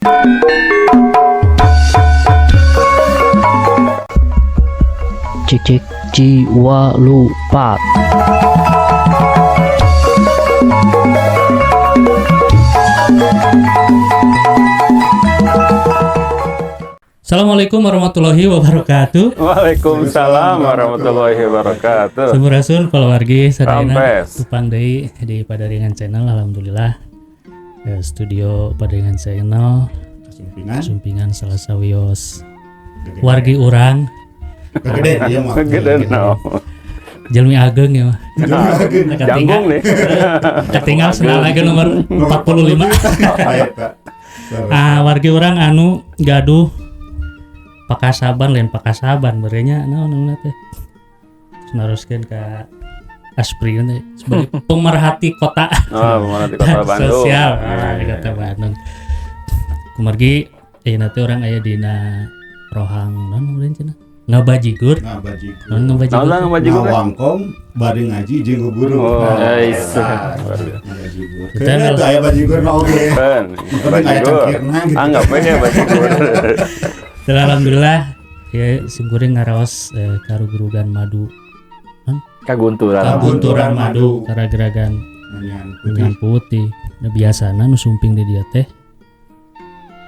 Cik cik jiwa lupa. Assalamualaikum warahmatullahi wabarakatuh. Waalaikumsalam warahmatullahi wabarakatuh. Sampurasun palawargi sadayana Rampes. tupang deui di Padaringan Channel, alhamdulillah. Ya, studio Padaringan Channel Kasumpingan. Sumpingan salah sawios wargi urang. Gede dia mah. Gede no. Jelmi ageng ya mah. Janggung nih. Ketinggal senal lagi nomor 45. Ah, wargi urang anu gaduh pakasaban, lain pakasaban berenya naon naon teh. Terus naroskeun ka Aspri teh sebagai pemerhati kota. Oh, pemerhati kota Bandung. Sosial, ah, di kota Bandung. Kumargi ayeuna teh urang aya dina rohang naon meureun cenah? Ngabajigur. Ngabajigur. Naon ngabajigur? Naon ngabajigur? Ngawangkong bari ngaji jeung guru. Oh, ngabajigur. Kayaknya teh aya bajigur na oge. Bajigur. Anggap we bajigur. Alhamdulillah ya simkuring ngaraos karugurugan madu. Kagunturan. Kagunturan madu karageragan menyan putih. Nah biasana nu sumping di dieu teh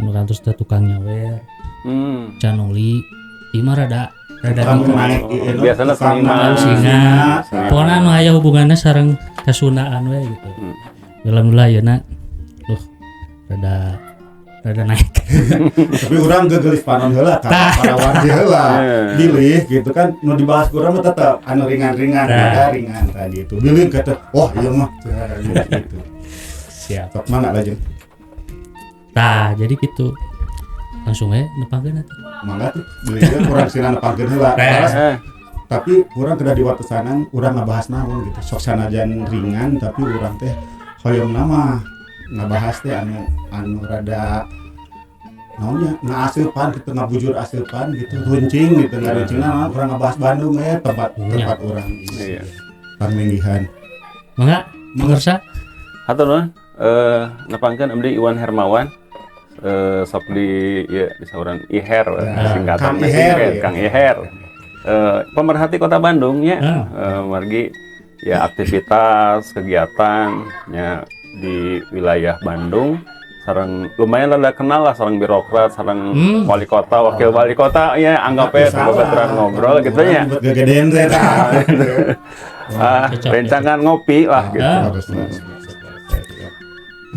nu kantos teh tukang nyawer. Canoli ieu mah rada rada biasana seniman singa. Pokona nu aya hubunganna sareng kasundaan we gitu. Alhamdulillah yeuna duh rada rada naik. Tapi urang gegelis panon heula ka para wargi heula. Bilih gitu kan nu dibahas ku urang mah tetep anu ringan-ringan, rada ringan tah gitu. Bilih kata, "Wah, ieu mah." Gitu. Siap. Sok mangga lajeng. Tah, jadi gitu. Langsung we nepangkeun atuh. Mangga tuh, bilih kurang sina nepangkeun heula. Tapi urang kedah diwatesanan, urang ngabahas naon gitu. Sok sanajan ringan tapi urang teh hoyong mah ngabahas teh anu anu rada naonnya ngaaseupan gitu, ngabujur aseupan gitu, runcing gitu, ngaruncingna mah urang ngabahas Bandung tempat tempat urang. Iya. Paminggihan. Mangga, pemirsa. Hatur nuhun, nepangkeun abdi Iwan Hermawan. Sok di ieu disauran Iher singkatan Kang Iher, ya. Kang Iher. Pemerhati Kota Bandung nya. Margi ya aktivitas kegiatan nya di wilayah Bandung sareng lumayan rada kenal lah sareng birokrat, sareng wali kota, wakil wali kota ya anggapnya babaturan ngobrol gitu nya. Gegedean teh tah. Rencangan ngopi lah gitu.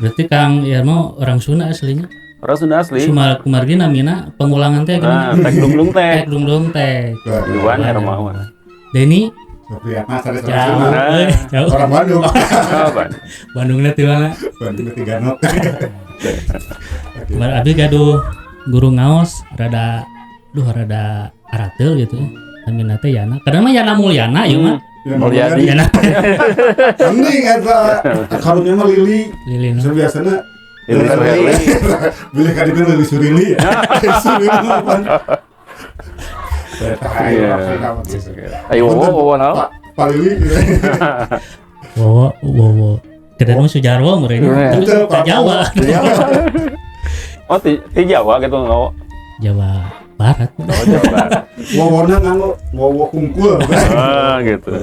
Berarti Kang Irmo orang Sunda aslinya? Orang Sunda asli. Cuma kumargi namina pengulangan teh gimana? Nah, tek dunglung teh. Tek dunglung teh. Iwan Hermawan. Deni Sopriatna sare Sunda. Jauh. Orang Bandung. Bandungna ti mana? Bandung ti Ganok. Kemarin abdi gaduh guru ngaos rada duh rada arateul gitu. Namina teh Yana. Kadang mah Yana Mulyana ieu mah. Mulyadi. Yana. Mending eta karunya mah Lili. Lili. Biasana Lili Surili. Bilih ka ditu Lili Surili. Surili mah. Iya. Ayo wowo naon? Pak Lili gitu. Wowo wowo. Kedan mah Sujarwo meureun. Tapi ka Jawa. Oh, ti Jawa gitu ngawo. Jawa Barat. Oh, Jawa Barat. Wowona nganggo wowo kungkul. Ah, gitu.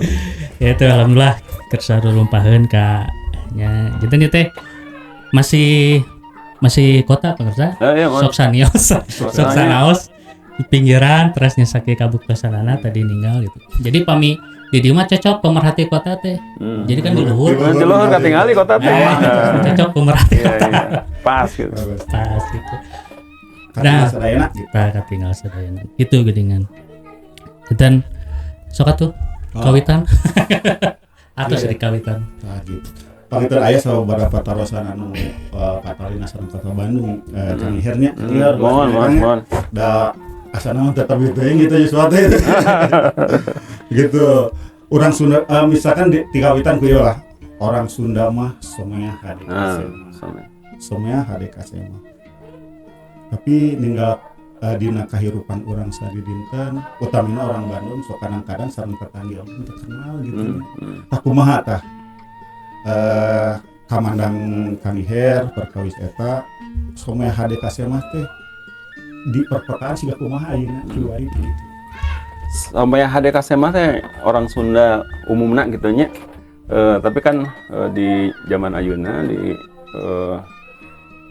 Ya itu alhamdulillah kersa lumpaheun ka nya. Janten ieu teh masih masih kota pemirsa. Sok sanios. Sok sanaos di pinggiran terus nyesaki kabuktosanana tadi ninggal gitu. Jadi pami di dieu mah cocok pemerhati kota teh. Jadi kan di luhur. Di luhur katingali kota teh. Cocok pemerhati kota. Iya. Pas gitu. Pas gitu. Nah, sadayana gitu. Katinggal sadayana. Gitu geuningan. Dan sok atuh kawitan. Atau sedih kawitan. Tah gitu. Pangitan aya sababaraha tarosan anu katalina sareng kota Bandung Kang Iher nya. Mohon. Da asana mah tetep teuing gitu Yuswa teh. Gitu. Urang Sunda misalkan di kawitan ku ieu lah. Orang Sunda mah somea hade kasema. Somea hade kasema. Tapi ninggal dina kahirupan urang sadidinten utamina orang Bandung sok kadang-kadang sareng tetangga teu kenal gitu. Tah kumaha tah? Kamandang Kang Iher perkawis eta somea HD Kasemah teh di perkotaan siga kumaha ayeuna kiwari gitu. Somea HD Kasemah teh orang Sunda umumna gitu nya. Tapi kan di zaman ayeuna di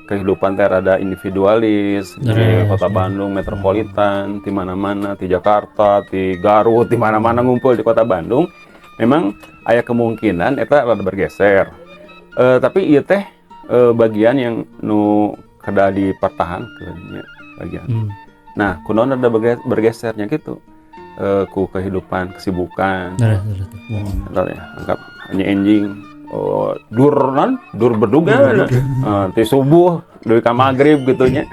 kehidupan teh rada individualis di kota Bandung metropolitan, di mana-mana, di Jakarta, di Garut, di mana-mana ngumpul di kota Bandung. Memang aya kemungkinan eta rada bergeser. Tapi ieu teh bagian yang nu kedah dipertahankeun nya bagian. Nah, kunaon rada bergesernya gitu. Ku kehidupan, kesibukan. Ya, anggap hanya enjing dur berduga ti subuh deui ka magrib gitu nya.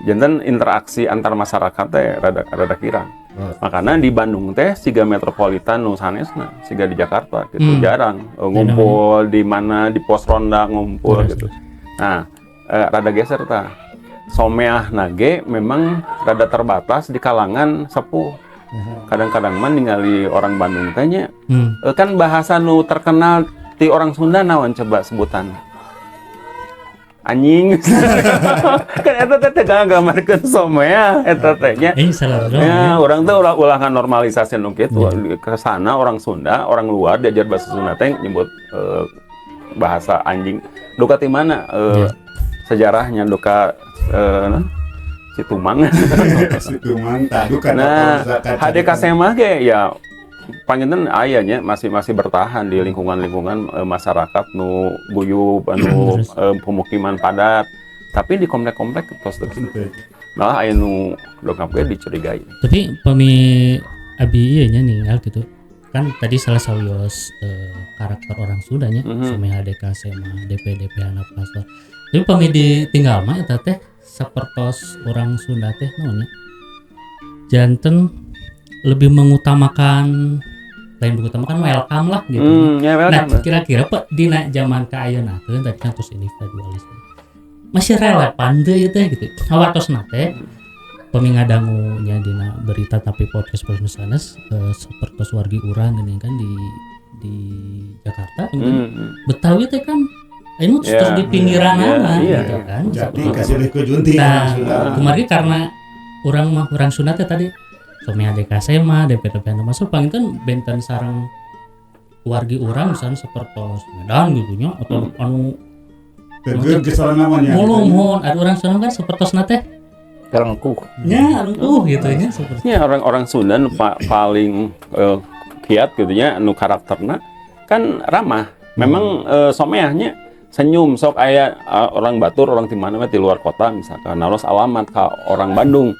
Janten interaksi antar masyarakat teh rada kirang. Makanya di Bandung teh siga metropolitan nu sanesna, siga di Jakarta gitu jarang ngumpul di mana di pos ronda ngumpul gitu. Nah, rada geser tah. Someah nage memang rada terbatas di kalangan sepuh. Kadang-kadang mah ningali orang Bandung teh nya kan bahasa nu terkenal ti orang Sunda naon coba sebutan anjing. Kan eta teh gambarkeun somea eta teh nya. Ya, orang teh ulah normalisasi nu kitu. Ke sana orang Sunda, orang luar diajar bahasa Sunda teh nyebut bahasa anjing. Duka ti mana sejarahnya duka si Tumang. Si Tumang tah duka. Nah, HD Kasemah ge ya panginten aya nya masih bertahan di lingkungan-lingkungan masyarakat nu guyub anu pemukiman padat. Tapi di komplek-komplek tos teu. Malah aya nu dongkap ge dicurigai. Tapi pami abi ieu nya ninggal gitu. Kan tadi salah sawios karakter orang Sunda nya, Somea HD Kasemah, DP anak pastor. Tapi pami ditinggal mah eta teh sapertos orang Sunda teh naon nya? Janten lebih mengutamakan lain mengutamakan welcome lah gitu. Ya, welcome. Nah, kira-kira Pak dina zaman ka ayeuna teh tadi kan terus individualisme. Masih relevan teu ieu teh gitu. Hawartosna teh pami ngadangu nya dina berita tapi podcast sanes sapertos wargi urang geuning kan di Jakarta gitu. Betawi teh kan anu terus di pinggiran gitu kan. Jadi kasih ku junti. Nah, kemarin karena urang mah urang Sunda teh tadi Somea HD Kasemah, DPTP anu masuk panginten benten sareng wargi urang misalnya sapertos Medan gitu nya atau anu geus geus namanya. Muhun ada urang Sunda kan sapertosna teh rengkuh. Nya rengkuh gitu nya seperti. Nya orang-orang Sunda nu paling kiat gitu nya anu karakterna kan ramah. Memang someahnya senyum sok aya orang batur orang di mana di luar kota misalkan naros alamat ka orang Bandung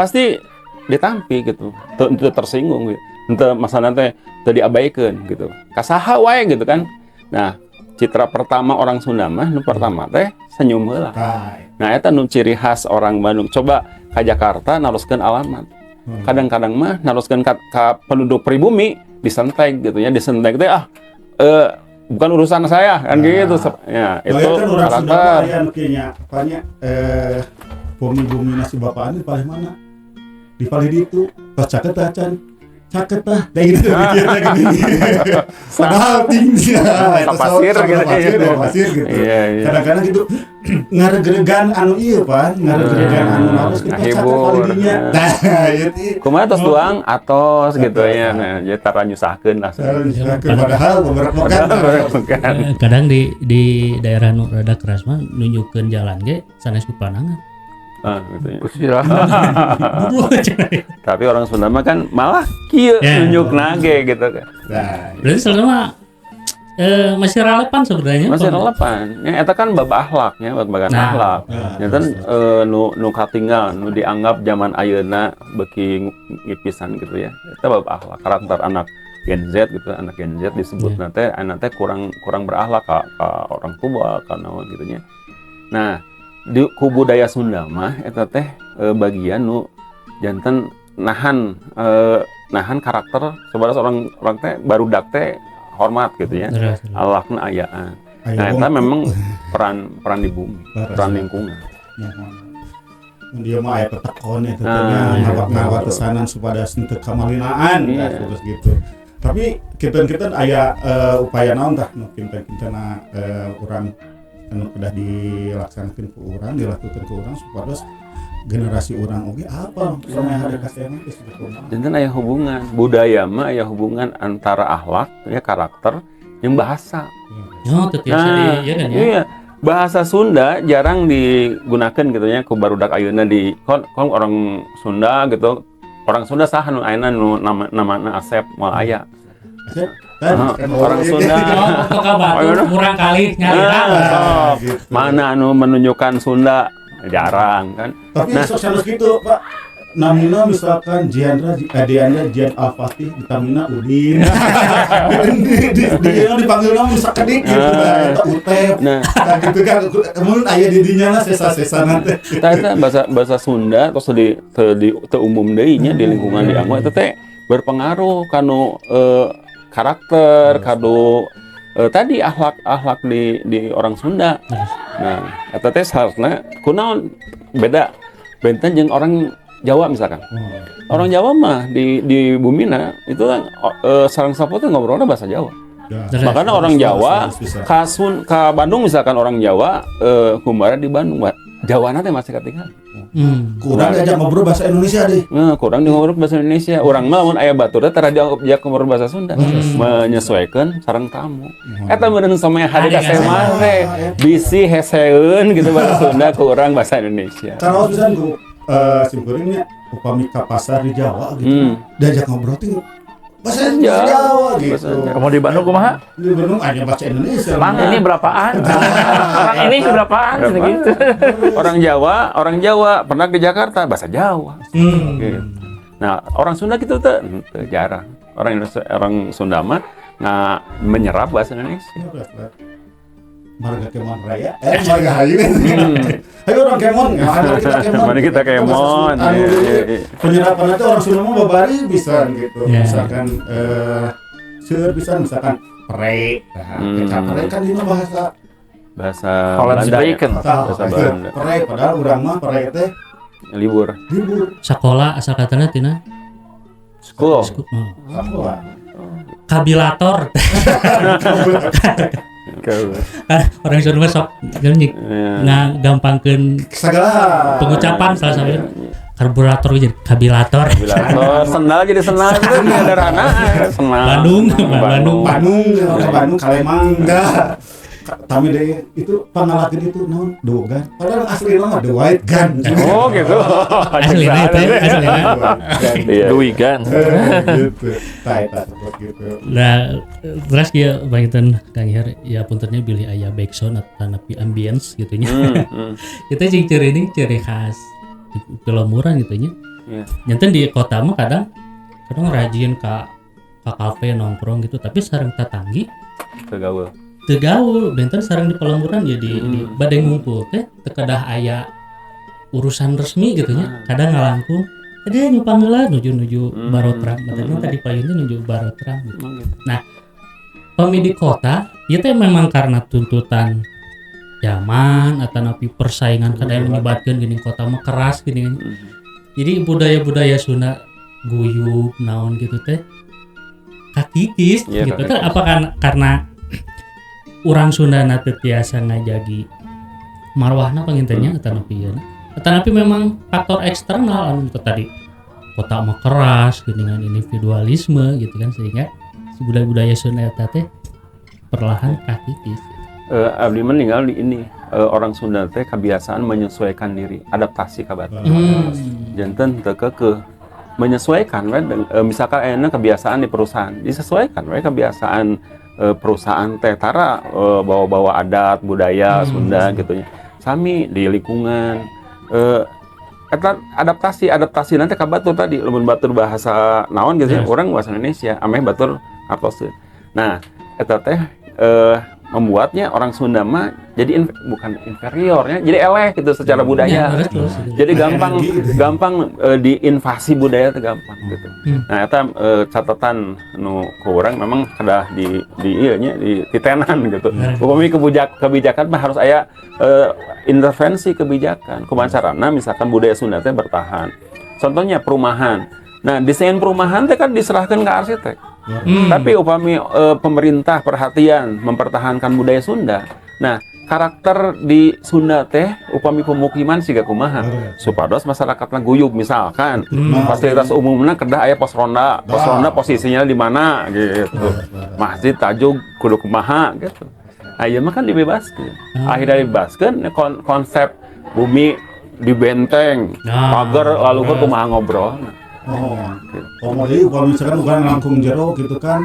pasti ditampi gitu, teu tersinggung gitu. Henteu masalahna teh teu diabaikeun gitu. Kasaha wae gitu kan. Nah, citra pertama orang Sunda mah nu pertama teh senyum heula. Nah, eta nu ciri khas orang Bandung. Coba ka Jakarta naroskeun alamat. Kadang-kadang mah naroskeun ka penduduk pribumi disentek gitu ya, disentek teh bukan urusan saya kan gitu. Ya, itu kan orang Sunda mah aya nu kieu nya, apanya bumi-bumi nasi bapaan di palih mana? Di palih ditu, tos caket tah can. Caket tah, da gitu mikirna gini. Padahal tinggi eta pasir gitu. Pasir gitu. Kadang-kadang gitu ngaregeregan anu ieu pan, ngaregeregan anu harus kita caket palih dinya. Nah, ieu kumaha tos tuang atos gitu ya. Nah, jadi tara nyusahkeun lah. Padahal beberapa kan. Kadang di daerah nu rada keras mah nunjukkeun jalan ge sanes ku panangan. Gitu ya. Tapi orang Sunda mah kan malah kieu nunjuk nage gitu kan. Nah, berarti selama masih relevan sebenarnya. Masih relevan. Ya eta kan bab akhlaknya, bab bagan akhlak. Ya kan nu katinggal, nu dianggap zaman ayeuna beuki ngipisan gitu ya. Eta bab akhlak, karakter anak Gen Z gitu, anak Gen Z disebut teh anak teh kurang berakhlak ka orang tua ka naon gitu nya. Nah, di ku budaya Sunda mah eta teh bagian nu janten nahan karakter sebenarnya orang teh barudak teh hormat gitu ya. Alakna ayaan. Nah, eta memang peran di bumi, peran lingkungan. Dia mah aya petekon eta teh nya ngawat-ngawatesanan supados henteu kamalinaan terus gitu. Tapi Kinten-kinten aya upaya naon tah nu kinten-kintena urang anu kedah dilaksanakeun ku urang, dilakukeun ku urang supados generasi urang oge apa sama hade kasena geus kumaha. Janten aya hubungan budaya mah, aya hubungan antara akhlak ya, karakter jeung bahasa. Oh, teu tiasa di ieu kan ya. Iya. Bahasa Sunda jarang digunakan gitu ya ku barudak ayeuna di kon orang Sunda gitu. Orang Sunda saha nu ayeuna nu nama namana Asep moal aya. Asep, kan, Ah, orang Sunda. Oh, ka batur murang kali nyalira. Ah, sok. Gitu. Mana anu menunjukkan Sunda jarang kan. Tapi Nah. sok sanes gitu, Pak. Namina misalkan Jiandra, Diandra Jian Al-Fatih, ditamina Udin. Di dipanggil nama sakedik gitu, Ah. eta Utep. Nah, Nah, gitu kan. Mun aya di dinya lah sesa-sesa nanti. Tah eta bahasa bahasa Sunda terus di teu di teu umum deui nya di lingkungan di Anggo eta teh berpengaruh kanu karakter, kanu tadi akhlak-akhlak di orang Sunda. Nah, eta teh seharusnya kunaon beda benten jeung orang Jawa misalkan. Orang Jawa mah di bumina itu kan sareng sapo teh ngobrolnya bahasa Jawa. Ya. Terus. Makanya orang Jawa Harus bisa. ka Bandung misalkan orang Jawa kumbara di Bandung, Pak. Jawa teh masih ketinggalan. Kurang diajak ngobrol bahasa Indonesia deh. Nah, kurang di ngobrol bahasa Indonesia. Urang mah lamun aya batur teh tara diajak ngobrol bahasa Sunda. Menyesuaikan sareng tamu. Eta meureun sama hade Hade ka semah teh bisi heseun gitu bahasa Sunda ku urang bahasa Indonesia. Karaos pisan ku simkuringnya upami ka pasar di Jawa gitu. Diajak ngobrol teh bahasa Jawa. Jawa gitu. Bahasa Jawa. Kamu di Bandung kumaha? Di Bandung aja bahasa Indonesia. Mang ini berapaan? Mang ini berapaan? Berapaan? Gitu. Orang Jawa pernah ke Jakarta bahasa Jawa. Gitu. Nah, orang Sunda gitu teh teu jarang. Orang Indonesia, orang Sunda mah nggak menyerap bahasa Indonesia. Marga Kemon Raya, Marga Hayu. Ayo orang Kemon, ya, mari kita Kemon. Mari kita Kemon. Anu, Iya. penyerapan itu orang Sunda mah babari bisa gitu. Ya. Misalkan seueur pisan misalkan pere. Nah, kecap pere kan ini bahasa Bahasa Holland Belanda ya? Bacon. Bahasa Belanda. Pere padahal urang mah pere teh Libur. libur. Sekolah asal katanya tina School. oh. Sekolah. Kabilator. Orang Sunda mah sok gini ngagampangkeun Segala pengucapan salah satunya karburator jadi kabilator. Kabilator, sendal jadi senal itu sederhana. Senal. Bandung, Bandung. Bandung, ke Bandung, Kalemang, enggak. Tapi deh itu pangalakeun itu naon dogan. Padahal asli mah the white gun. Oh gitu. Aslina itu, aslina. Iya. Duigan. Gitu. Tah eta seperti gitu. Nah, terus dia bangetan Kang Her ya puntennya bilih aya backsound atau napi ambience gitu nya. Kita cing ciri ini ciri khas di Pilomuran gitu nya. Iya. Nyanten di kota mah kadang kadang rajin ka kafe nongkrong gitu, tapi sareng tatanggi Teu gaul. Teu gaul, benten sareng di Pelemuran ya di bade ngumpul teh teu kedah aya urusan resmi gitu nya. Kadang ngalangkung ada nyupang heula nuju nuju barotram, maksudnya tadi payunnya nuju barotram gitu. Oh, gitu. Nah, pami di kota ieu teh memang karena tuntutan zaman atau napi persaingan kadang menyebatkeun gini kota mah keras gini. Jadi budaya-budaya Sunda guyub naon gitu teh kakikis Iya, gitu kan kakikis. apa kan karena urang Sunda na teu tiasa ngajagi marwahna pangintennya atau napi ieu tetapi memang faktor eksternal anu teu tadi kota mah keras gini dengan individualisme gitu kan sehingga si budaya-budaya Sunda eta teh perlahan kakikis. Abdi meninggal di ini orang Sunda teh kebiasaan menyesuaikan diri, adaptasi ka batur. Janten teu keukeuh menyesuaikan we misalkan ayeuna kebiasaan di perusahaan, disesuaikan we kebiasaan perusahaan teh tara bawa-bawa adat budaya Sunda gitu nya. Sami di lingkungan eta adaptasi adaptasi nanti ka batur tadi lamun batur bahasa naon gitu ya, orang bahasa Indonesia ameh batur artoseun. Nah, eta teh membuatnya orang Sunda mah jadi bukan inferiornya, jadi eleh gitu secara budaya. Ya, terus, terus. Jadi gampang Gitu. gampang diinvasi budaya itu gampang gitu. Nah, eta catatan nu ku urang memang kedah di ieu nya di titenan gitu. Upami kebijakan mah harus aya intervensi kebijakan. Kumaha carana misalkan budaya Sunda teh bertahan. Contohnya perumahan. Nah, desain perumahan teh kan diserahkan ke arsitek. Tapi upami pemerintah perhatian mempertahankan budaya Sunda. Nah, karakter di Sunda teh upami pemukiman siga kumaha? Supados masyarakatna guyub misalkan. Fasilitas umumna kedah aya pos ronda. Pos ronda posisinya di mana gitu. Masjid tajug kudu kumaha gitu. Aya mah kan dibebaskeun. Akhirnya dibebaskeun konsep bumi di benteng, pagar lalu kumaha ngobrol. Oh, komo deui kalau misalkan bukan langkung jero gitu kan,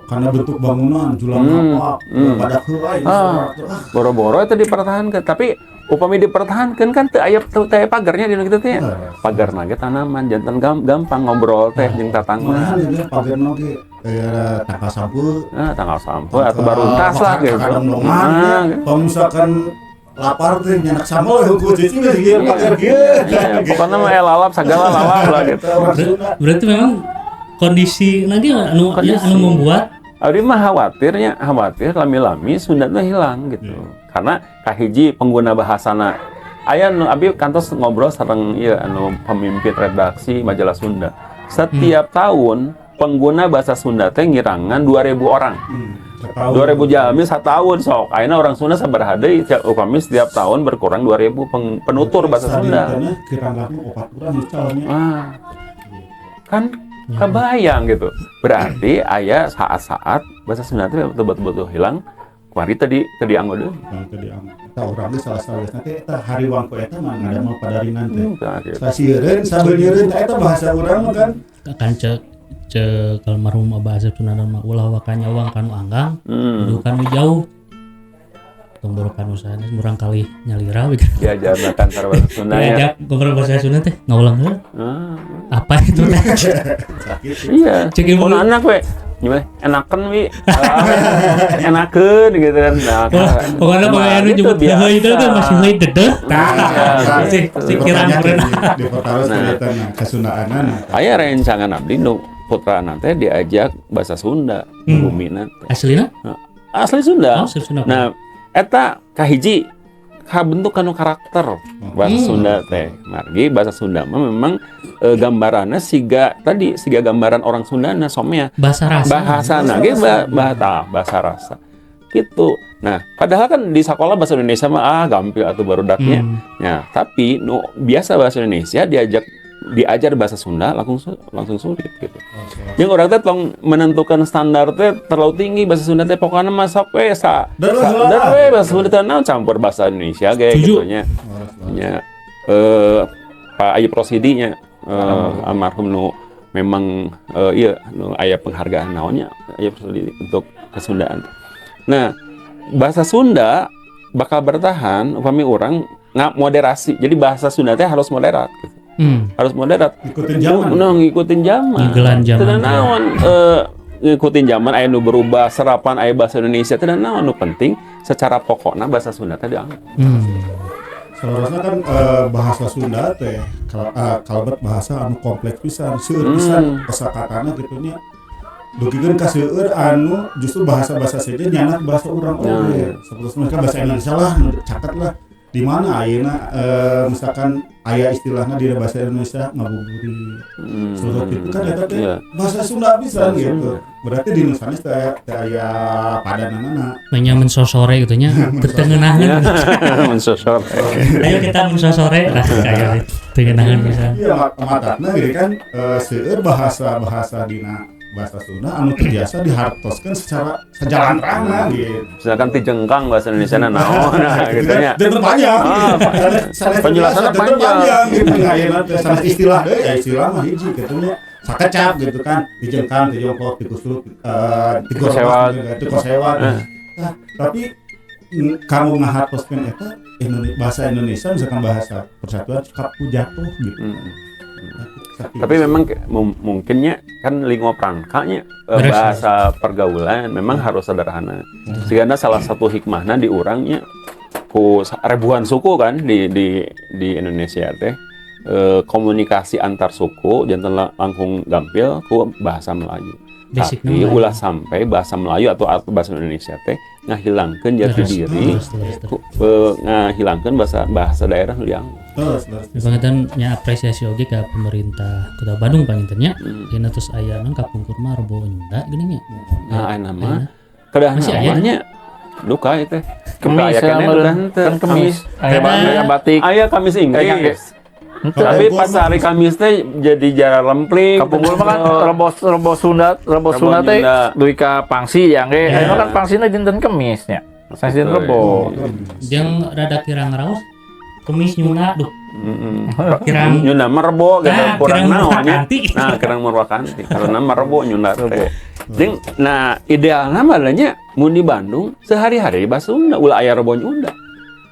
karena bentuk bangunan julang apa, pada heula ini Boro-boro itu dipertahankan, tapi upami dipertahankan kan teu aya pagarnya di nu kitu teh. Pagarna ge tanaman janten gampang ngobrol teh jeung tatangga. Malahan ya pagarna oge kayak tangkal sampeu, Nah, tangkal sampeu atau baruntas lah gitu. Kadang gitu. Kalau misalkan lapar teh nyanak sambal hukum cicing geus ieu pagar kieu. Iya, pokoknya mah lalap segala lalap lah gitu. Berarti memang kondisi nanti anu ya, anu membuat Abdi mah khawatirnya, khawatir lami-lami Sunda teh hilang gitu. Karena kahiji pengguna bahasana aya nu abi kantos ngobrol sareng ieu anu pemimpin redaksi majalah Sunda. Setiap tahun pengguna bahasa Sunda teh ngirangan 2000 orang. Setahun. 2000 jalmi satahun sok. Ayeuna orang Sunda sabaraha deui upami setiap tahun berkurang 2000 penutur bahasa Sunda. Sadintena kirang langkung opat urang misalnya. Ah. Kan kebayang gitu. Berarti aya saat-saat bahasa Sunda teh betul-betul hilang. Kuari tadi tadi anggo deui. Yang tadi eta urang ge salah sawiosna teh eta hariwang ku eta mah ngadamel padaringan teh. Tah, gitu. Sasiereun sabeunyeureun teh eta bahasa urang mah kan. Kan cek almarhum Abah Asep Sunandar mah ulah waka nyawang kanu anggang, kudu kanu jauh. Tong boro kanu sanes murang kali nyalira we. Diajarna kan cara bahasa Sunda ya. Diajak ngobrol bahasa Sunda teh ngaulang heula. Apa itu teh? Iya. Cek ilmu. Mun anak we gimana? Enakan wi. Enakeun gitu kan. Nah, pokoknya nah, pokoknya gitu nyebut heui itu kan masih heui dedeh. Tah, Iya, masih gitu. si kirang meureun. Di pertaros ternyata nah kasundaanana. Aya rencangan abdi nu putra teh diajak bahasa Sunda bumina teh. Aslina? Asli Sunda. Oh, asli Sunda. Nah, eta kahiji kabentuk kanu karakter bahasa Sunda teh. Margi bahasa Sunda mah memang gambarannya siga tadi siga gambaran orang Sunda na somea. Bahasa rasa. Bahasa ge bahasa rasa. Gitu. Nah, padahal kan di sekolah bahasa Indonesia mah gampil atau barudaknya. Nah, tapi nu biasa bahasa Indonesia diajar bahasa Sunda langsung sulit gitu. Yang orang teh tong menentukan standar teh terlalu tinggi bahasa Sunda teh pokoknya mah sok we sa we bahasa Sunda teh naon campur bahasa Indonesia ge gitu nya. Nya Pak Ayub Rosidi nya almarhum nu memang ieu nu aya penghargaan naonnya Ayub Rosidi untuk kesundaan. Nah, bahasa Sunda bakal bertahan upami urang moderasi. Jadi bahasa Sunda teh harus moderat gitu. Harus moderat. Ngikutin zaman. Nah, ngikutin zaman. Ngigelan zaman. Teu naon ngikutin zaman aya nu berubah serapan aya bahasa Indonesia teu naon nu penting secara pokokna bahasa Sunda teh dianggap. Sebenarnya kan bahasa Sunda teh kalebet bahasa anu kompleks pisan, seueur pisan kosakatana kitu nya. Dugikeun ka seueur anu justru bahasa-bahasa sejen nyanak bahasa urang oge. Sapertos mereka bahasa Indonesia lah caket lah. Di mana ayeuna misalkan aya istilahna di bahasa Indonesia ngabuburit. Seperti itu kan eta teh bahasa Sunda pisan gitu. Berarti di Nusantara teh aya padananana. Nya mensosore gitu nya, teu ngeunaheun. Mensosore. Ayo kita mensosore lah kayak teu ngeunaheun pisan. Iya, matakna gitu kan seueur bahasa-bahasa dina bahasa Sunda anu teu biasa dihartoskeun secara sajalantrana gitu. Misalkan tijengkang bahasa Indonesia na naon nah gitu nya. Dan panjang. Penjelasannya panjang gitu ayeuna teh sanes istilah deui ya istilah mah hiji kitu nya. Sakecap gitu kan, dijengkang, dijongkok, dikusuk, digorowak, dikosewat. Nah, tapi kamu ngahartoskeun eta bahasa Indonesia misalkan bahasa persatuan kapu jatuh gitu. Tapi memang mungkinnya kan lingua franca-nya bahasa pergaulan memang harus sederhana. Sehingga salah satu hikmahna di urangnya ku ribuan suku kan di Indonesia teh komunikasi antar suku jantan langkung gampil ku bahasa Melayu. Basic Tapi ulah sampai bahasa Melayu atau bahasa Indonesia teh ngahilangkeun jati diri, ngahilangkeun bahasa daerah nu dianggap. Terus terus. Panginten nya apresiasi oge ka pemerintah Kota Bandung panginten nya. Dina terus aya non kapungkur mah Rebo Nyunda geuning nya. Nah, ayeuna mah kedah Masih aya? Namanya duka itu. Kemis Duka aya ya, keneh meureun. udah henteu. Kan kemis. Aya Ada. batik. Aya Kamis Inggris. Henteu. Tapi pas hari Kamis teh jadi jara lempling. Kapungkur mah kan rebo rebo Sunda, rebo Rebo Sunda teh Nyunda. dugi ka pangsi yang ge. Ya. Ayeuna kan pangsina dinten Kemis nya. Sanes dinten Rebo. Jeung rada kirang raos Kemis Nyunda duh. Kirang Nyunda mah Rebo gitu, Nah, kurang kirang naon nya. murwakanti. Nah, kirang murwakanti karena mah Rebo Nyunda teh. Jeung nah idealna mah nya mun di Bandung sehari-hari bahasa Sunda ulah aya Rebo Nyunda.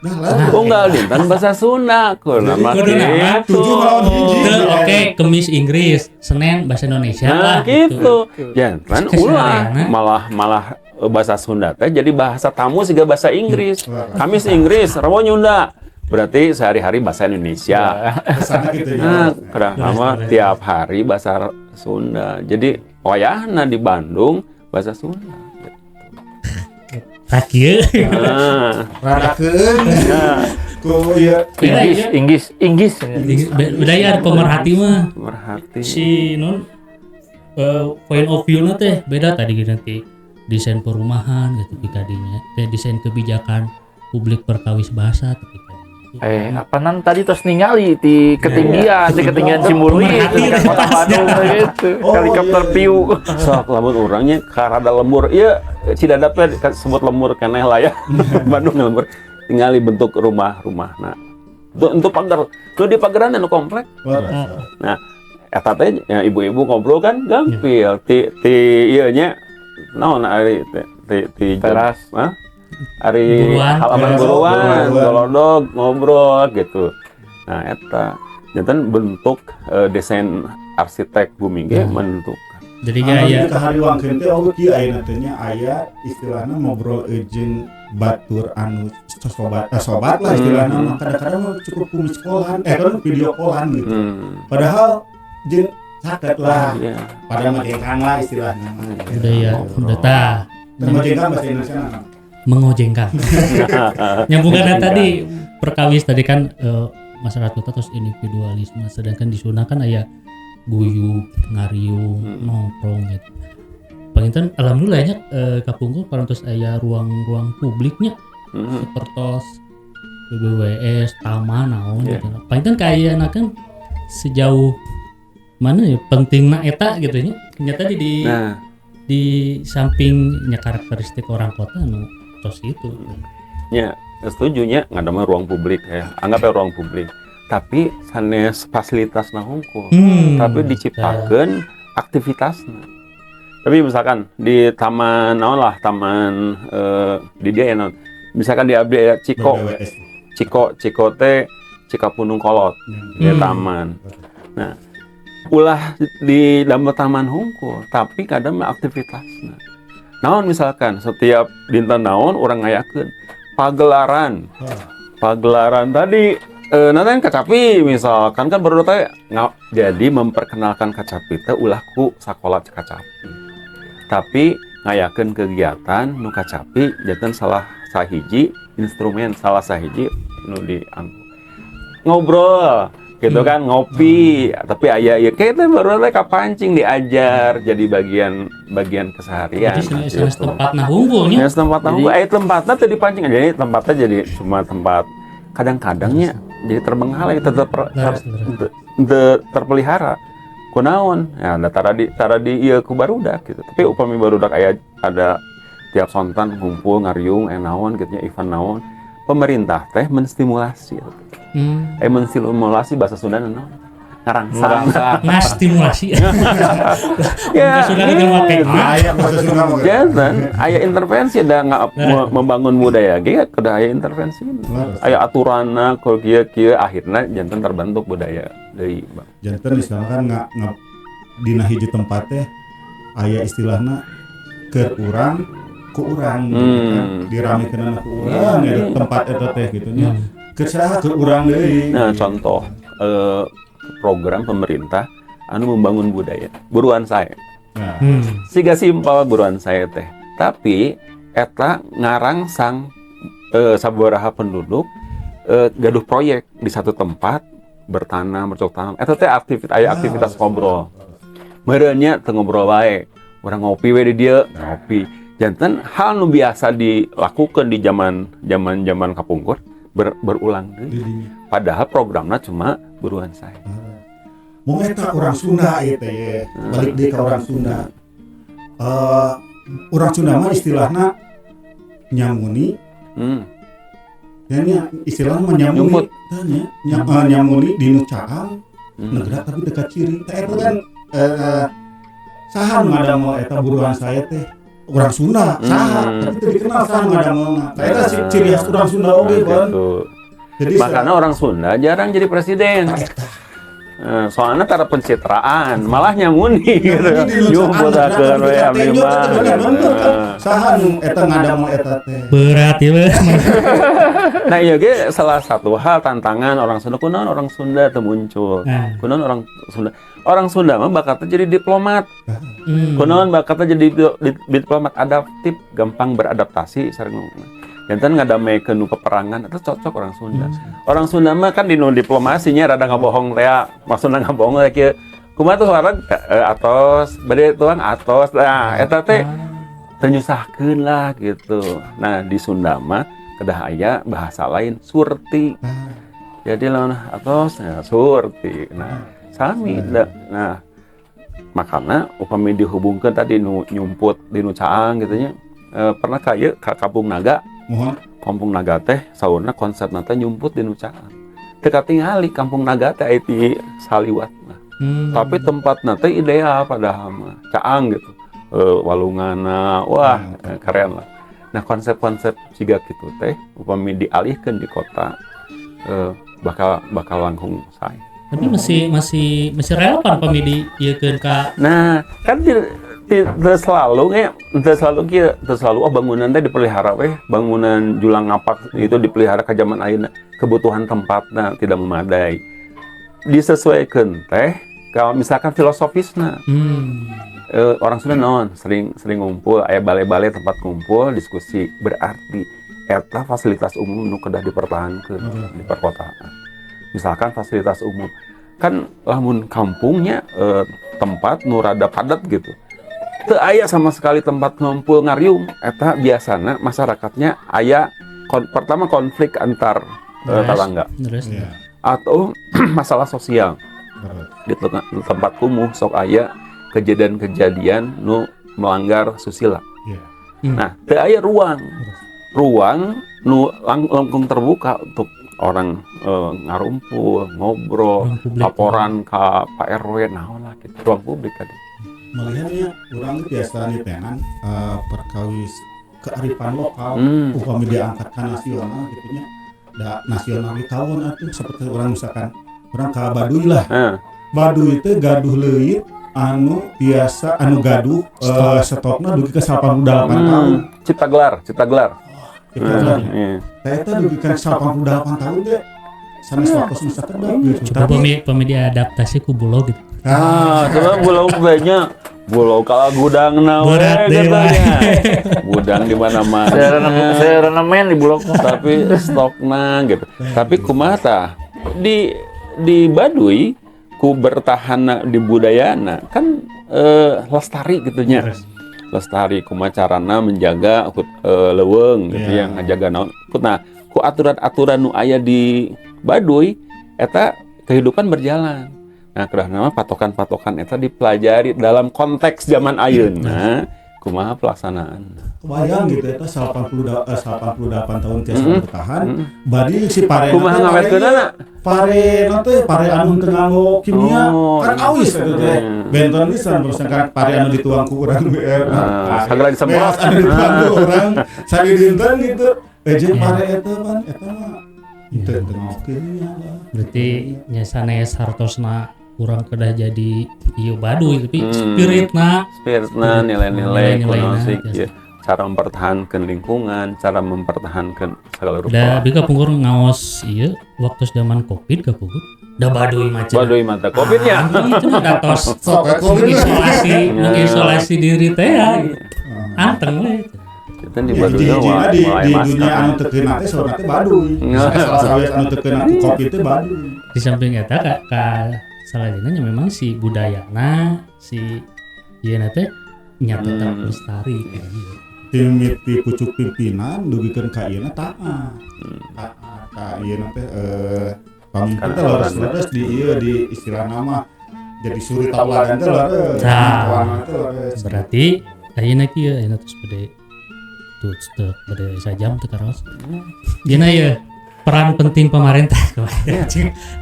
Nah, lah. Unggal dinten bahasa Sunda kudu mah Kudu nama. gitu. 7 melawan 1. Teu, oke, Kemis Inggris, Senin bahasa Indonesia Nah, lah gitu. Jangan ulah Keseharianna. malah malah bahasa Sunda teh jadi bahasa tamu siga bahasa Inggris. Kamis Inggris, Rebo Nyunda. Berarti sehari-hari bahasa Indonesia. Kesana gitu ya. Nah, kadang lama Terus, terus. tiap hari bahasa Sunda. Jadi wayahna di Bandung bahasa Sunda. Tah kieu. Nah, Rada keun. Ku ieu. Inggris, Inggris, Inggris. Beda ya pemerhati mah merhati. si non point of view na teh beda tadi gitu nanti desain perumahan gitu pikadinya teh desain kebijakan publik perkawis bahasa tapi kadinya. Eh, apa nan tadi terus ningali di ketinggian, di ketinggian Cimbuluy Pemerhati itu kan kota Bandung gitu. Oh, Helikopter iya, iya. view. Sok lamun urangnya karada lembur. Iya, Cidadap teh sebut lembur keneh lah ya. Bandung lembur. Tingali bentuk rumah-rumah. Nah, untuk pagar, tuh di pageran anu komplek. Wah, Eta teh ya, ibu-ibu ngobrol kan gampil ti ti ieu nya naon ari ti ti, ti Teras. Hah? Ari Buruan. halaman Teras, buruan, buruan. golodog ngobrol gitu. Nah, eta janten bentuk desain arsitek bumi ge menentukan. Jadi Anu gaya di kahariwangkeun teh oge kieu ayeuna teh nya aya istilahna ngobrol jeung batur anu sobat sobat lah istilahna mah kadang-kadang mah cukup ku sekolah kan video callan gitu. Padahal jeung caket lah pada majengkang lah istilahnya mah. Budaya udah tah Dan majengkang bahasa Indonesia mah. Mengojengkang. Nyambungan tadi perkawis tadi kan masyarakat kota terus individualisme sedangkan di Sunda kan aya guyub, ngariung, nongkrong gitu. Panginten alhamdulillah nya kapungkur parantos aya ruang-ruang publiknya sepertos BBWS, taman naon gitu. Panginten kaayana kan sejauh mana ya pentingna eta gitu nya. Nyata Nah, di sampingnya karakteristik orang kota nu tos itu. Ya, setuju nya ngadamel ruang publik ya. Anggap ya ruang publik. Tapi sanes fasilitas hungkul. Tapi diciptakan aktivitasnya. Tapi misalkan di taman naon lah, taman di dia ya naon. Misalkan di abdi aya Ciko, BBWS. Ciko, Ciko teh Cikapundung Kolot di taman. Nah, ulah di dalam taman hungkul, tapi kadang mah aktivitasnya. Naon misalkan setiap dinten naon orang ngayakeun pagelaran. Pagelaran tadi nanti kacapi misalkan kan baru teh jadi memperkenalkan kacapi teh ulah ku sakola kacapi. Tapi ngayakeun kegiatan nu kacapi janten salah sahiji instrumen salah sahiji nu dianggo. Ngobrol gitu kan ngopi tapi aya ieu kayak teh baru teh kapancing diajar jadi bagian bagian keseharian. Jadi sanes gitu. tempatna hungkul nya. Ya tempatna hungkul, tempatnya teh dipancing jadi tempatnya jadi cuma tempat kadang-kadangnya jadi terbengkalai tetap terpelihara. Kunaon? Ya ada tara di ieu ku barudak gitu. Tapi upami barudak aya ada tiap sontan ngumpul ngariung naon gitu nya event naon. Pemerintah teh menstimulasi. Menstimulasi bahasa Sunda naon? Ngarangsang. Ngastimulasi. Ya, Bahasa Sunda teh make. Aya bahasa Sunda mah. Janten aya intervensi da nggak membangun budaya ge kudu aya intervensi. Aya aturanna kalau kieu-kieu akhirna janten terbentuk budaya deui, Bang. Janten istilahna kan nggak dina hiji tempat teh aya istilahna keur urang ku urang gitu kan. Diramekeunana ku urang ya tempat eta teh gitu nya. Keur saha keur urang deui. Nah, contoh program pemerintah anu membangun budaya. Buruan saya. Nah, Siga simpel buruan saya teh. Tapi eta ngarangsang sabaraha penduduk Gaduh proyek di satu tempat bertanam, bercocok tanam. Eta teh aktivitas, aya aktivitas ngobrol. Meureun nya teu ngobrol wae. Urang ngopi we di dieu, ngopi. Janten hal nu biasa dilakukan di zaman zaman zaman kapungkur berulang deui. Didinya. Padahal programnya cuma buruan sae. Mau eta orang Sunda ieu teh ye. Balik deui ka orang Sunda. Orang Sunda mah istilahna nyamuni. Ya nya, istilahna mah nyamuni. Nyumput. Tah nya, nyamuni di nu caang, negara tapi teu kaciri. Tah eta kan saha nu ngadamel eta buruan sae teh? Orang Sunda, saha, tapi teu dikenal saha nu ngadamelna. Tah eta ciri khas orang Sunda oge, Bon. Gitu. Jadi Makanya orang Sunda jarang jadi presiden. Soalnya tara pencitraan, malah nyamuni gitu. Nyumput akeun we abdi mah. Bener kan, saha nu eta ngadamel eta teh? Berat ya, Bang. Nah, iya ge salah satu hal tantangan orang Sunda, kunaon orang Sunda teu muncul. Nah. Kunaon orang Sunda. Orang Sunda mah bakatnya jadi diplomat. Kunaon bakatnya jadi diplomat adaptif, gampang beradaptasi sareng. Janten ngadamekeun nu peperangan itu cocok orang Sunda. Orang Sunda mah kan di nu diplomasinya rada ngabohong teh, maksudna ngabohong teh kieu. Kumaha tuh orang atos, bade tuang atos. Nah, eta teh teu nyusahkeun lah gitu. Nah, di Sunda mah kedah aya bahasa lain, surti. Jadi lamun atos ya, surti. Nah, sami da. Nah, makana upami dihubungkeun tadi nu nyumput di nu caang gitu nya. Pernah ka ieu ka Kampung Naga. Mohon. Kampung Naga teh saurna konsepna teh nyumput di nu caang. Teu katingali Kampung Naga teh aya di saliwatna. Tapi tempatna teh ideal padahal mah caang gitu. Walungana, wah, keren lah. Nah, konsep-konsep siga kitu teh upami dialihkeun di kota bakal bakal langkung sae. Tapi masih masih masih relevan pami di ieukeun ka Nah, kan di selalu nya, teu selalu kieu, teu selalu oh bangunan teh dipelihara weh, bangunan julang ngapak itu dipelihara ke zaman ayeuna, kebutuhan tempatna tidak memadai. Disesuaikan teh kalau misalkan filosofisna orang Sunda naon sering sering ngumpul, aya bale-bale tempat ngumpul diskusi, berarti eta fasilitas umum nu kedah dipertahankeun di perkotaan. Misalkan fasilitas umum kan lamun kampungnya tempat nu rada padat gitu, teu aya sama sekali tempat ngumpul ngariung, eta biasana masyarakatnya aya pertama konflik antar tetangga Terus. Atau masalah sosial di tempat kumuh sok aya kejadian-kejadian nu melanggar susila. Nah, teu aya ruang. Ruang nu langkung terbuka untuk orang ngarumpul, ngobrol, Ruang publik. Laporan ke Pak RW, naon lah gitu. Ruang publik tadi. Melihatnya urang biasa nitenan perkawis kearifan lokal upami diangkat ke nasional gitu nya, da nasional di kawon atuh seperti orang misalkan orang ke Baduy lah. Baduy itu gaduh leuit anu biasa anu gaduh stokna dugi ke 88 tahun. Cipta gelar, cipta gelar. Cipta gelar. Iya. Tah eta dugi ka 88 tahun teh sanes waktu nu sakedap gitu. Coba Tapi pami pami diadaptasi ku bulog gitu. Ah, coba bulog banyak. Bulog kalau gudang na we Berat deh, katanya. Pak. Gudang di mana-mana. Saya renemen di bulog mah. Tapi stokna gitu. Tapi kumaha tah? Di Baduy ku bertahan di budayana kan lestari gitu nya. Lestari kumaha carana menjaga leuweung gitu ya, ngajaga naon. Nah, ku aturan-aturan nu aya di Baduy eta kehidupan berjalan. Nah, kedah nama patokan-patokan eta dipelajari dalam konteks zaman ayeuna kumaha pelaksanaan. Kebayang gitu eta 88 tahun tiasa bertahan. Bari si pare Kumaha ngawetkeunana? Pare teh pare anu teu nganggo kimia kan awis eta teh. Benton pisan kan pare anu dituang ku urang BR. Ah, sagala disemprot. Beas anu dituang ku urang sadidinten gitu. Jeung pare eta pan eta mah teu teu nganggo kimia lah. Berarti nya sanes hartosna urang kedah jadi ieu Baduy, tapi spiritna. Spiritna, nilai-nilai Nilai-nilai, kuno sih biasa. Ya. Cara mempertahankan lingkungan, cara mempertahankan segala rupa. Da bi kapungkur ngaos ieu waktu zaman Covid kapungkur. Da Baduy mah cenah. Baduy mata Covidnya. Ah, itu mah da tos Sok we Covid. mengisolasi, mengisolasi diri teh ya. Gitu. Anteng we. Itu di Ya, Baduy hiji-hijina mah di mulai di masker. dunia anu teu keuna teh saurna teh Baduy. Salah sawios anu teu keuna ku Covid teh Baduy. Di samping eta ka salajengna nya memang si budayana si ieu teh nya tetap lestari kayak gitu. Tim ti pucuk pimpinan dugikeun ka ieu taat. Taat ka ieu teh pamimpin teh leres-leres di ieu di istilah nama jadi suri tauladan teh leres. Nah. Teh leres. Berarti ayeuna kieu ayeuna terus bade tuh teu bade sajam teu karaos. Dina ye peran penting pemerintah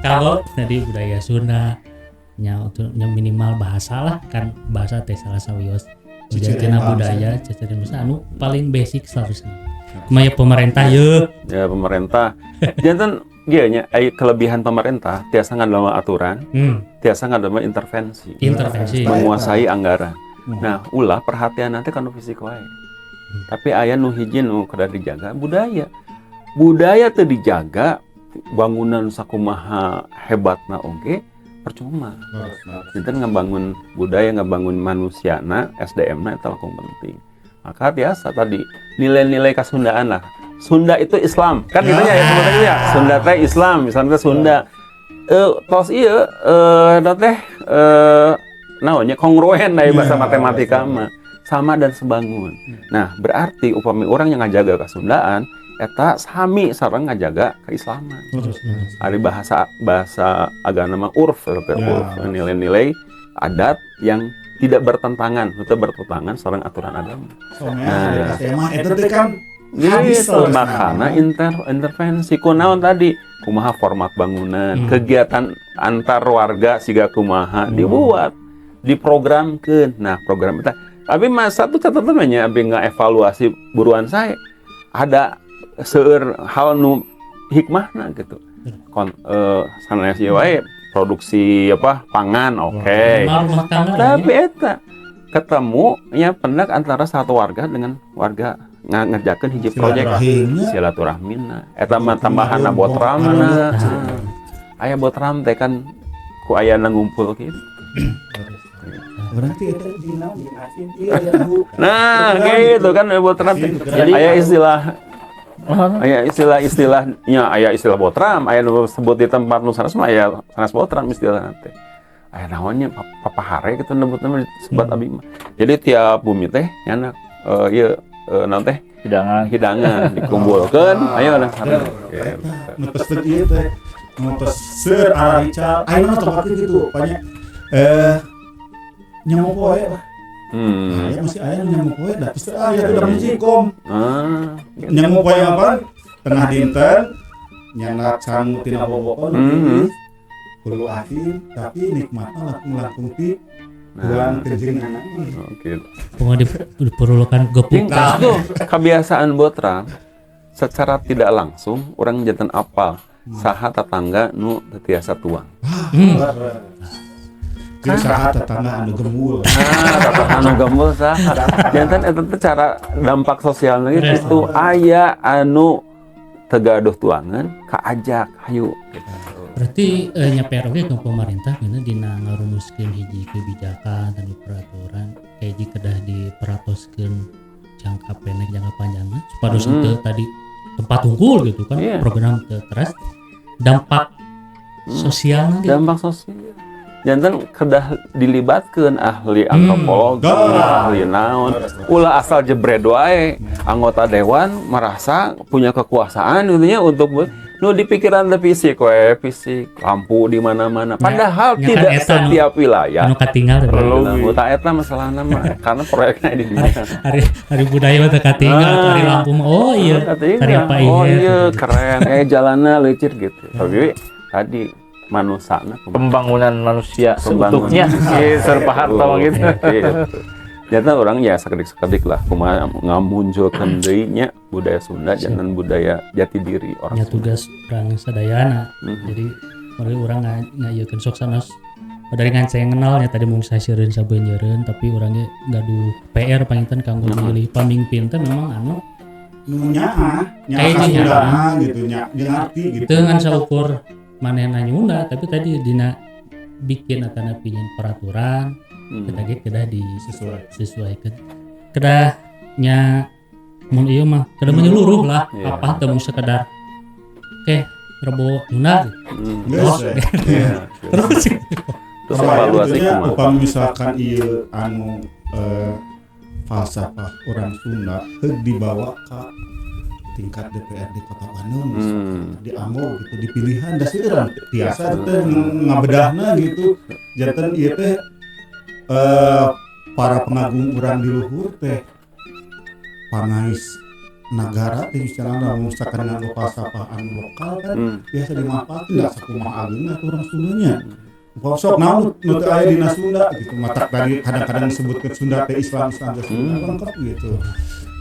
kalau tadi budaya Sunda nya untuk nya minimal bahasa lah kan bahasa teh salah sawios Cicirian tina bangsa. budaya cicirian bangsa anu paling basic seharusnya. Kumaha ya pemerintah ye Ya pemerintah. Janten ieu nya aya kelebihan pemerintah tiasa ngadamel aturan, tiasa ngadamel intervensi, intervensi. Menguasai anggaran. Nah, ulah perhatian nanti kan fisik wae. Tapi aya nu hiji nu kedah dijaga budaya. Budaya teu dijaga, bangunan sakumaha hebatna oge percuma. Janten ngabangun budaya, ngabangun manusiana, SDM-na eta langkung penting. Maka biasa tadi nilai-nilai kasundaan lah. Sunda itu Islam. Kan gitu ya, sebutannya ya. Sunda teh Islam, Islam teh Sunda. Tos ieu eta teh naonnya kongruen dari bahasa matematika mah. Sama dan sebangun. Nah, berarti upami orang yang ngajaga kasundaan eta sami sareng ngajaga keislaman. Ari bahasa bahasa agama mah urf eta teh, urf nilai-nilai adat yang tidak bertentangan, itu bertentangan sareng aturan agama. Nah, tema eta teh kan hadis Gitu, makana intervensi kunaon tadi kumaha format bangunan, kegiatan antar warga siga kumaha dibuat, diprogramkeun. Nah, program itu tapi mas satu catatannya abi evaluasi buruan saya ada seueur hal nu hikmahna gitu. Sanes ieu wae produksi apa pangan oke. Minimal rumah tangga lah Tapi ya. eta ketemu nya pendak antara satu warga dengan warga ngerjakeun hiji proyek silaturahimnya. Silaturahmina eta mah tambahanna botramna. Aya botram teh kan ku ayana ngumpul gitu. Urang teh eta dina jeung asin ieu aya bu. Nah, gitu kan botram teh. Jadi- Aya istilah istilahnya aya istilah botram, aya nu sebut di tempat nu sanes mah aya sanes botram istilah teh. Aya naonnya papahare gitu nyebutna mah sebat abi mah. Jadi tiap bumi teh nyanak ieu naon teh Hidangan. Hidangan dikumpulkeun, ayo lah sareng. Eta nu tos teu ieu teh nu tos seur ararical ayeuna mah tempatkeun gitu banyak nyamu poe lah. Aya masih aya nu nyamu poe da terus aya tuh da kom. Ah, gitu. Nyamu poe apa tengah dinten nyandak sangu tina bobokon hulu asin tapi nikmatna langkung-langkung ti buang kenjengan. Oh, gitu. Pokoknya diperlukan Jeung gepukan. tuh kebiasaan botram secara tidak langsung orang janten apal saha tetangga nu teu tiasa tuang. Jeung saha tetangga anu gemul. Nah, tetangga anu gembul saha. Janten eta teh cara dampak sosialna gitu aya anu teu gaduh tuangan kaajak hayu gitu. Berarti nya PR oge ke pemerintah dina dina ngarumuskeun hiji kebijakan dan peraturan hiji kedah diperatoskeun jangka pendek jangka panjangna supados teu tadi tempat unggul gitu kan program teu teras dampak sosialna gitu. Dampak sosial. Janten kedah dilibatkeun ahli antropologi, ahli naon. Ulah asal jebred wae. Anggota dewan merasa punya kekuasaan gitu nya untuk nu di pikiran teh fisik we, fisik, lampu di mana-mana. Padahal Nya kan tidak eta nu- setiap wilayah anu katinggal teh. perlu tah eta masalahna mah karena proyeknya di dinya. Hari hari budaya mah teu katinggal atau hari lampu mah oh iya Katinggal. hari apa Oh iya iya keren jalannya lecir gitu. Tapi tadi manusana kumaha? Pembangunan manusia Pembangunan. seutuhnya. Iya, Pak Harto gitu. Gitu. Ternyata orang ya sakedik-sakedik lah kumaha ngamunculkeun deui nya budaya Sunda jangan budaya jati diri orang nya Sunda. tugas urang sadayana. Jadi mari urang ngayekeun sok sanes dari ngan saya kenal nya tadi mung saseureun sabeunjeureun tapi urang ge gaduh PR panginten kanggo milih pamimpin teh memang anu Nu nyaah, nyaah Kayaknya Sundana gitu nya, jeung ngarti gitu. teu ngan saukur manehna nyunda tapi tadi dina bikin atana pinjeun peraturan kita ge kedah Sesuai. disesuaikan kedah nya Mun ieu mah kada menyeluruh lah, Iya. apa teu mung sekedar oke Rebo Nyunda Geus we. Iya. terus. Terus Kebayang evaluasi gitu nya, kumaha? upami misalkan ieu anu falsafah orang Sunda heug dibawa ke tingkat DPRD Kota Bandung dianggo gitu dipilihan da seueur tiasa teh ngabedahna gitu janten ieu teh para pengagum urang di luhur teh pangais nagara teh istilahna lamun misalkan nganggo falsafah anu lokal kan biasa dimanfaatkeun da sakumaha ageungna tuh urang Sundanya. Sok naon nu teu aya dina Sunda gitu matak tadi kadang-kadang disebutkeun Sunda teh Islam Islam teh Sunda lengkap gitu.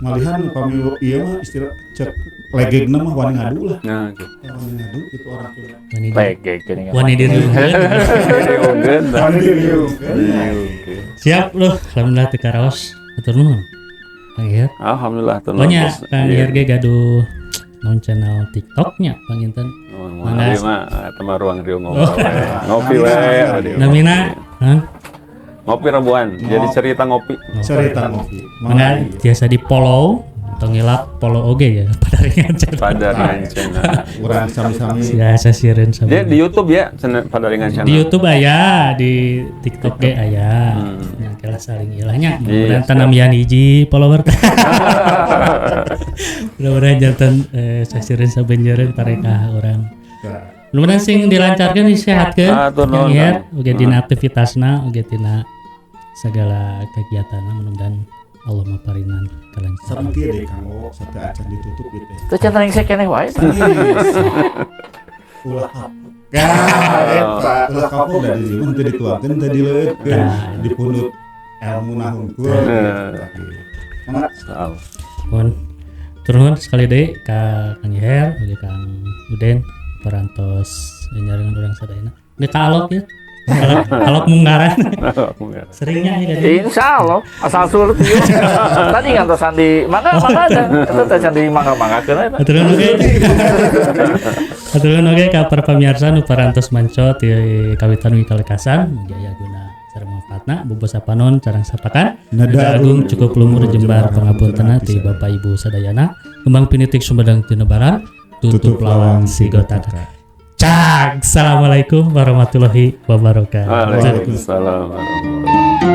Malihan upami ieu mah istilah cek legegna mah wani ngadu lah. Nah, gitu. Wani ngadu gitu orang Sunda. Wani Legeg geuning. wani diriungkeun. Diriungkeun, tah. Wani diriungkeun. Diriungkeun. Siap loh, alhamdulillah teu karaos. Hatur nuhun. Kang Iher. Alhamdulillah tuh. Banyak Kang Iher ge gaduh naon channel TikToknya panginten. Mangga Mangga. mah eta mah ruang riung ngobrol we. Ngopi we. Namina. Namina, hah? Ngopi rebuan. Jadi cerita ngopi. Cerita ngopi. Mangga biasa di follow atau ngilap follow oge ya Padaringan channel. Padaringan channel. Urang sami-sami. Biasa sireun sama. Dia di YouTube ya, channel Padaringan channel. Di YouTube aya, di TikTok ge aya. Ya kira saling ilahnya. Iya, Mudah-mudahan tanamyan hiji follower. Mudah-mudahan janten sasireun sabenjeureun parekah urang. Mudah-mudahan sing dilancarkeun disehatkeun. Atur nuhun, Kang Iher, Kang. oge dina aktivitasna, oge dina segala kegiatanna mudah-mudahan Allah maparinan kalancaran. Sareng kieu deui Kang O, sateu acan ditutup ieu teh. Teu can rengse keneh wae. Ulah kapok. Eta ulah kapok da di mah teu dituangkeun teu dileueutkeun, dipundut ilmu na hungkul. Mangga. Salah. Mohon turun sekali deui ka Kang Iher, oge Kang Uden parantos nyarengan urang sadayana. Geus ka alok ya. Alok, alok munggaran. Seringnya ya tadi. Insya Allah, asal surut ieu. Tadi ngantosan di mana mana ada. Eta teh can di mangga-manggakeun eta. Hatur nuhun oge. Hatur nuhun oge ka para pamirsa nu parantos manco ti kawitan wingkal lekasan mugi aya guna sareng manfaatna bubos sapanon carang sapakan. Nada agung cukup lumur jembar pangapuntenna ti Bapak Ibu sadayana. Kembang pinitik Sumedang Tinebaran tutup lawang sigotaka. Cak. Assalamualaikum warahmatullahi wabarakatuh. Waalaikumsalam warahmatullahi wabarakatuh.